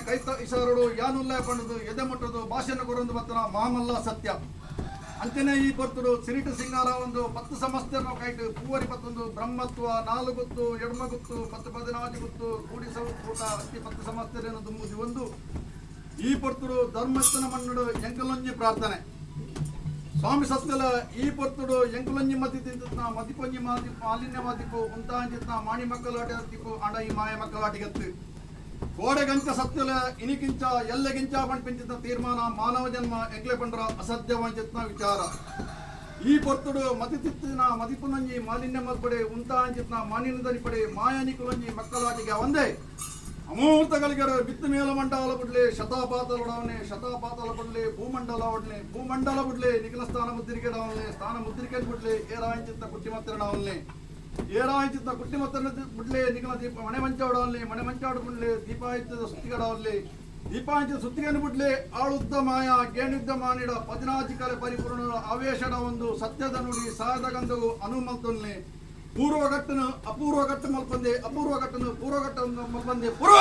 ಕೈತ ಇಸಾರಡು ಯಾನುಲ್ಲ ಪಂಡುದು ಎದೆ ಮುಟ್ಟದು ಭಾಷಣ ಕೊರೊಂದು ಬತ್ತನ ಮಾಮಲ್ಲ ಸತ್ಯ. ಅಂಚನೆ ಈ ಪೊರ್ತುಡು ಸಿರಿಟ ಸಿಂಗಾರ ಒಂದು 10 ಸಮಸ್ತೆರ್ನ ಕೈಟ್ ಪೂವರಿ ಪತ್ತೊಂದು ಬ್ರಹ್ಮತ್ವ ನಾಲು ಗುತ್ತು ಎಡ್ಮ ಗುತ್ತು ಪತ್ತು ಪದಿನಾಜು ಗುತ್ತು ಕೂಡಿ ಕೂಟ ಅತ್ತಿ 10 ಸಮಸ್ತೆರೇನು ದುಂಬುದಿ ಒಂದು ಈ ಪೊರ್ತುಡು ಧರ್ಮಸ್ಥನ ಮಣ್ಣುಡು ಎಂಕಲೊಂಜಿ ಪ್ರಾರ್ಥನೆ ಸ್ವಾಮಿ ಸತ್ಯಲ. ಈ ಪೊರ್ತುಡು ಎಂಕುಲೊಂಜಿ ಮತಿ ತಿಂತ ಮದಿಪೊಂಜಿ ಮಾದಿ ಮಾಲಿನ್ಯ ಮಾದಿಪು ಉಂತಾಂಜಿತ್ನ ಮಾಣಿ ಮಕ್ಕಳಾಟ ತಿಕ್ಕು ಅಂಡ ಈ ಮಾಯ ಮಕ್ಕಳಾಟಿಗತ್ತು ಕೋಡೆಗಂಚ ಸತ್ಯಲ ಇನಿಕಿಂಚ ಎಲ್ಲಗಿಂಚ ಪಂಪಿಂಚಿತ ತೀರ್ಮಾನ ಮಾನವ ಜನ್ಮ ಎಂಕ್ಲೆ ಪಂಡ್ರ ಅಸಾಧ್ಯವಾಂಚಿತ್ನ ವಿಚಾರ. ಈ ಪೊರ್ತುಡು ಮತಿ ತಿತ್ತಿನ ಮದಿಪುನಂಜಿ ಮಾಲಿನ್ಯ ಮಲ್ಪಡೆ ಉಂತಾಂಚಿತ್ನ ಮಾನಿನ ದನಿಪಡೆ ಮಾಯಾನಿಕುಲೊಂಜಿ ಮಕ್ಕಳಾಟಿಗೆ ಒಂದೇ ಅಮೂರ್ತ ಗಳಿಗರು ಬಿತ್ತು ಮೇಲ ಮಂಡಲ ಬುಡ್ಲೆ ಶತಾಪಾತಲೊಡವನೆ ಶತಾಪಾತಲ ಬುಡ್ಲೆ ಭೂಮಂಡಲ ಒಡ್ಲೆ ಭೂಮಂಡಲ ಬುಡ್ಲೆ ನಿಖಿಲ ಸ್ಥಾನ ಮುದ್ರಿಕೆಡವನ್ಲೆ ಸ್ಥಾನ ಮುದ್ರಿಕೆ ಬುಡ್ಲೆ ಏರಾಂಚಿತ್ತ ಕುಟ್ಟಿ ಮತ್ತಿರಡವನ್ಲೆ ಏರಾಂಚಿತ್ತ ಕುಟ್ಟಿ ಮತ್ತನ ಬುಡ್ಲೆ ನಿಖಿಲ ದೀಪ ಮಣೆ ಮಂಚಾಡವನ್ಲೆ ಮಣೆ ಮಂಚಾಡು ಬುಡ್ಲೆ ದೀಪಾಯಿತದ ಸುತ್ತಿಗಡವನ್ಲೆ ದೀಪಾಂಚ ಸುತ್ತಿಗೆನು ಬುಡ್ಲೆ ಆಳುದ್ದ ಮಾಯ ಗೇಣಿದ್ದ ಮಾನಿಡ ಪದಿನಾಜಿ ಕಲೆ ಪರಿಪೂರ್ಣ ಆವೇಶಡ ಒಂದು ಸತ್ಯದ ನುಡಿ ಸಾಯದ ಗಂಧವು ಅನುಮಲ್ತೊನ್ಲೆ ಪೂರ್ವಘಟ್ಟನು ಅಪೂರ್ವ ಘಟ್ಟ ಮಲ್ಪಂದೆ, ಅಪೂರ್ವ ಘಟ್ಟನು ಪೂರ್ವಘಟ್ಟ ಮಲ್ಪಂದೆ ಪೂರ್ವ.